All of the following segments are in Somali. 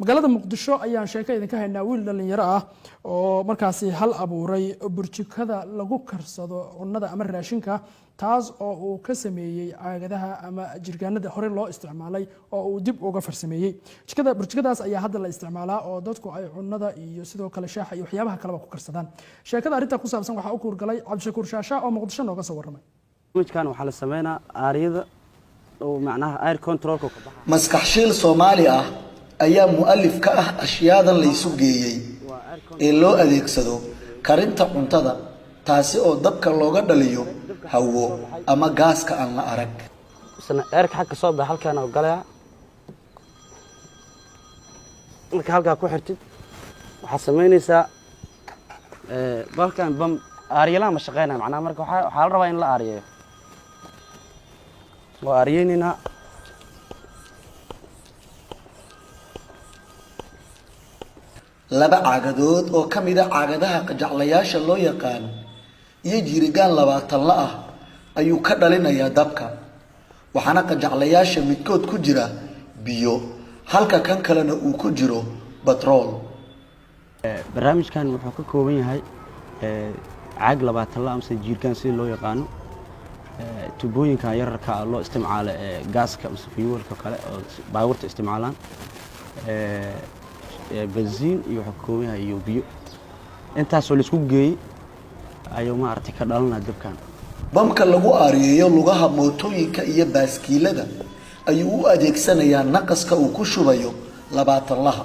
Magaalada Muqdisho ayaan sheeko idinka haynaa. Wiil dhalinyaro ah oo markaasi hal abuuray burjikada lagu karsado cunada ama raashinka, taas oo uu ka sameeyey caagadaha ama jirgaanada hore loo isticmaalay oo uu dib uga farsameeyey jikada. Burjikadaas ayaa hadda la isticmaalaa oo dadku ay cunada iyo sidoo kale shaaxa iyo waxyaabaha kaleba ku karsadaan. Sheekada arrinta ku saabsan waxaa u kuurgalay Cabdishakuur Shaasha oo Muqdisho nooga soo warramay. Barnaamijkan waxaa la sameynaa aariyada oo macnaha air controlka ka baxa. Maskax shiil Soomaali ah ayaa mu'alif ka ah ashyaadan laysu geeyey ee loo adeegsado karinta cuntada, taasi oo dabka looga dhaliyo hawo ama gaaska aan la arag. Isna airka xagga soo baxa halkaan oo galaya. Marka halkaa ku xirtid, waxaad samaynaysaa balkan bam aaryalaha ma shaqeynaya macnaha. Marka waxaa la rabaa in la aariyeeyo. Waa aariyeynaynaa. Laba caagadood oo ka mid a caagadaha qajaclayaasha loo yaqaan iyo jiirigaan 20-la ah ayuu ka dhalinayaa dabka, waxaana qajaclayaasha midkood ku jira biyo, halka kan kalena uu ku jiro batrool. Barnaamijkan wuxuu ka kooban yahay caag 20-la amase jiirgaan sida loo yaqaano, tubooyinka yararka ah loo isticmaalo gaaska amase fuelka kale oo baabuurta isticmaalaan, benziin iyo wuxuu ka kooban yahay iyo biyo. Intaasoo laisku geeyey ayuu maaragtay ka dhalanaya dabkan. Bamka lagu aariyeeyo lugaha mootooyinka iyo baaskiilada ayuu u adeegsanayaa naqaska uu ku shubayo 20-laha,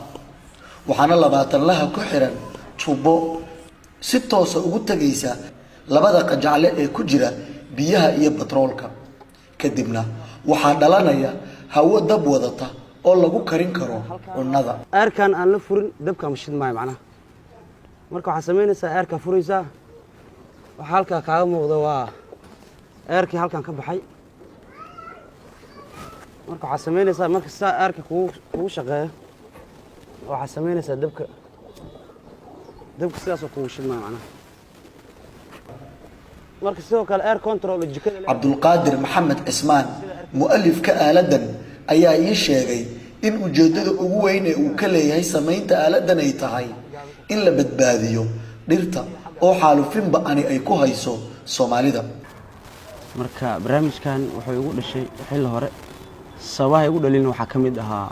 waxaana 20-laha ku xiran tubo si toosa ugu tegaysa labada qajacle ee ku jira biyaha iyo batroolka. Kadibna waxaa dhalanaya hawo dab wadata oo lagu karin karo cunnada. Airkan aan la furin dabka ma shid maayo macnaha. Marka waxaad samaynaysaa, airka furaysaa. Waxaa halkaa kaaga muuqda waa airkii halkan ka baxay. Marka waxaad samaynaysaa, marka sidaa airka kugu shaqeeyo, waxaad samaynaysaa dabka sidaasoo kugu shid maayo macnaha. Marka sidoo kale air control oo jikada leh. Cabdulqaadir Maxamed Cismaan, mu'alifka aaladan, ayaa ii sheegay in ujeeddada ugu weyn ee uu ka leeyahay samaynta aaladan ay tahay in la badbaadiyo dhirta oo xaalufin ba'ani ay ku hayso Soomaalida. Marka barnaamijkan wuxuu igu dhashay xilli hore. Sababaha igu dhalin waxaa ka mid ahaa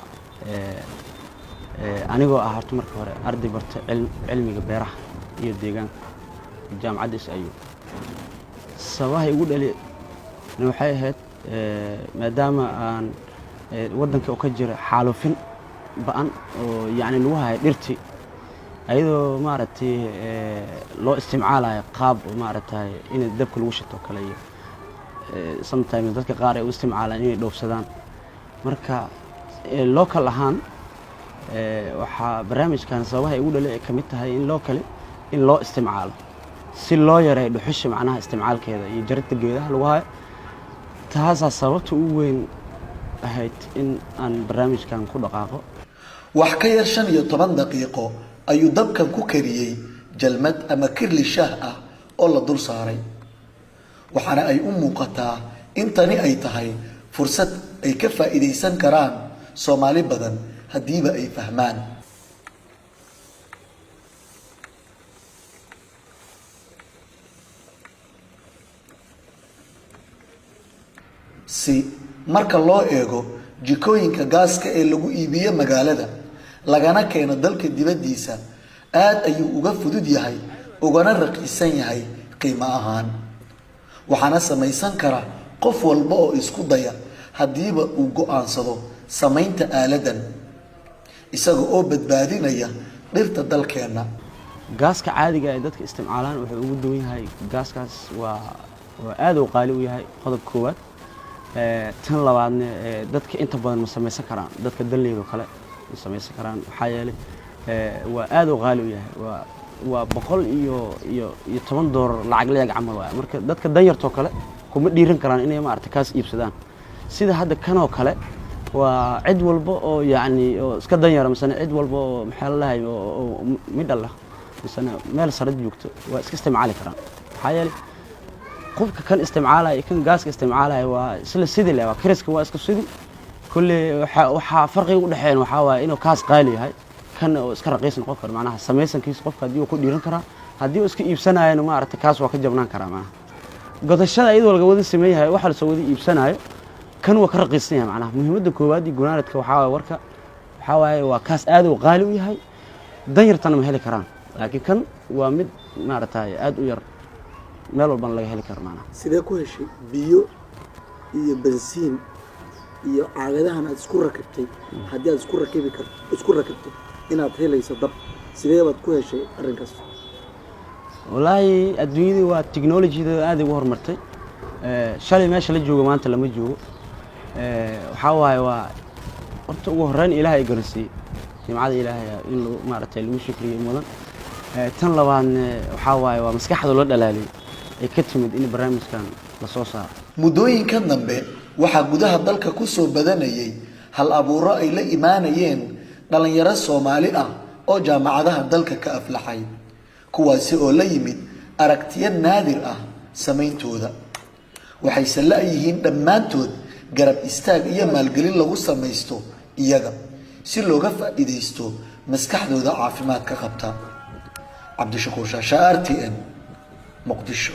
anigoo ah horta marka hore arday barta cilmiga beeraha iyo deegaanka jaamacadda SIU. Sababaha igu dhali waxay ahayd maadaama aan waddanka oo ka jira xaalufin ba'an oo yacni lagu hayo dhirtii, ayadoo maaragtay loo isticmaalayo qaab oo maaragtay in dabka lagu shito kale iyo sometimes dadka qaar ay u isticmaalaan inay dhoofsadaan. Marka local ahaan waxaa barnaamijkan sababaha igu dhalay ay ka mid tahay in locally in loo isticmaalo si loo yareeyo dhuxusha macnaha isticmaalkeeda iyo jaridda geedaha lagu hayo. Taasaa sababta ugu weyn ahayd in aan barnaamijkan ku dhaqaaqo. Wax ka yar 15 daqiiqo ayuu dabkan ku kariyey jalmad ama kirli shaah ah oo la dul saaray, waxaana ay u muuqataa in tani ay tahay fursad ay ka faa'iidaysan karaan Soomaali badan haddiiba ay fahmaan. Si marka loo eego jikooyinka gaaska ee lagu iibiyo magaalada lagana keeno dalka dibaddiisa, aad ayuu uga fudud yahay ugana raqiisan yahay qiimo ahaan, waxaana samaysan kara qof walba oo isku daya haddiiba uu go'aansado samaynta aaladan, isaga oo badbaadinaya dhirta dalkeenna. Gaaska caadiga ay dadka isticmaalaan wuxuu ugu duwan yahay gaaskaas waa aad u qaali u yahay, qodob koowaad. Tan labaadna, dadka inta badan ma samaysan karaan. Dadka danleyda oo kale ma samaysan karaan, maxaa yeelay waa aad u qaali u yahay. Waa boqol iyo toban doolar lacag leeg camal waay. Marka dadka danyartoo kale kuma dhiiran karaan inay maaragtay kaas iibsadaan. Sida hadda kanoo kale waa cid walba oo yacni oo iska danyara, misena cid walba oo maxaa la dhahay oo midhal ah, misena meel sare joogto, waa iska isticmaali karaan, maxaa yeelay qofka kan isticmaalaya iyo kan gaaska isticmaalaya waa isla sidii leh. Waa kariska, waa isku sidii. Kolley waxaa farqiga u dhexeeyan waxaa waaye inuu kaas qaali yahay, kan oo iska raqiis noqon karo. Macnaha samaysankiisa qofka haddii uu ku dhiiran karaa, haddii uu iska iibsanayana, maaragtay, kaas waa ka jabnaan karaa. Macnaha godashada iyadoo laga wada sameeyahay, waxa lasoo wada iibsanayo, kan waa ka raqiisan yahay. Macnaha muhiimadda koowaad iyo gunaanadka waxaa waaye, warka waxaa waaye, waa kaas aad uu qaali u yahay, danyartana ma heli karaan, laakiin kan waa mid, maaragtay, aad u yar, meel walbana laga heli karo macnaha. Sidee ku heshay biyo iyo bensiin iyo caagadahan aad isku rakibtay? Haddii aad isku rakibi karto, isku rakibto inaad helayso dab, sidee baad ku heshay arrinkaas? Wallaahi adduunyadii waa technologyda aad ugu horumartay. Shalay meesha la joogo maanta lama joogo. Waxaa waaye, waa horta ugu horreyn Ilaahay ay garansiiyey, nimcada Ilaahay in lagu, maaragtay, lagu shukriyo mudan. Tan labaadna waxaa waaye waa maskaxda loo dhalaaliyey ay ka timid in barnaamijkan lasoo saaro. Muddooyinkan dambe waxaa gudaha dalka ku soo badanayay hal abuuro ay la imaanayeen dhallinyaro Soomaali ah oo jaamacadaha dalka ka aflaxay, kuwaasi oo la yimid aragtiyo naadir ah samayntooda. Waxayse la-yihiin dhammaantood garab istaag iyo maalgelin lagu samaysto iyaga si looga faa'iidaysto maskaxdooda caafimaadka qabta. Cabdishakuur Shaasha, RTN, Muqdisho.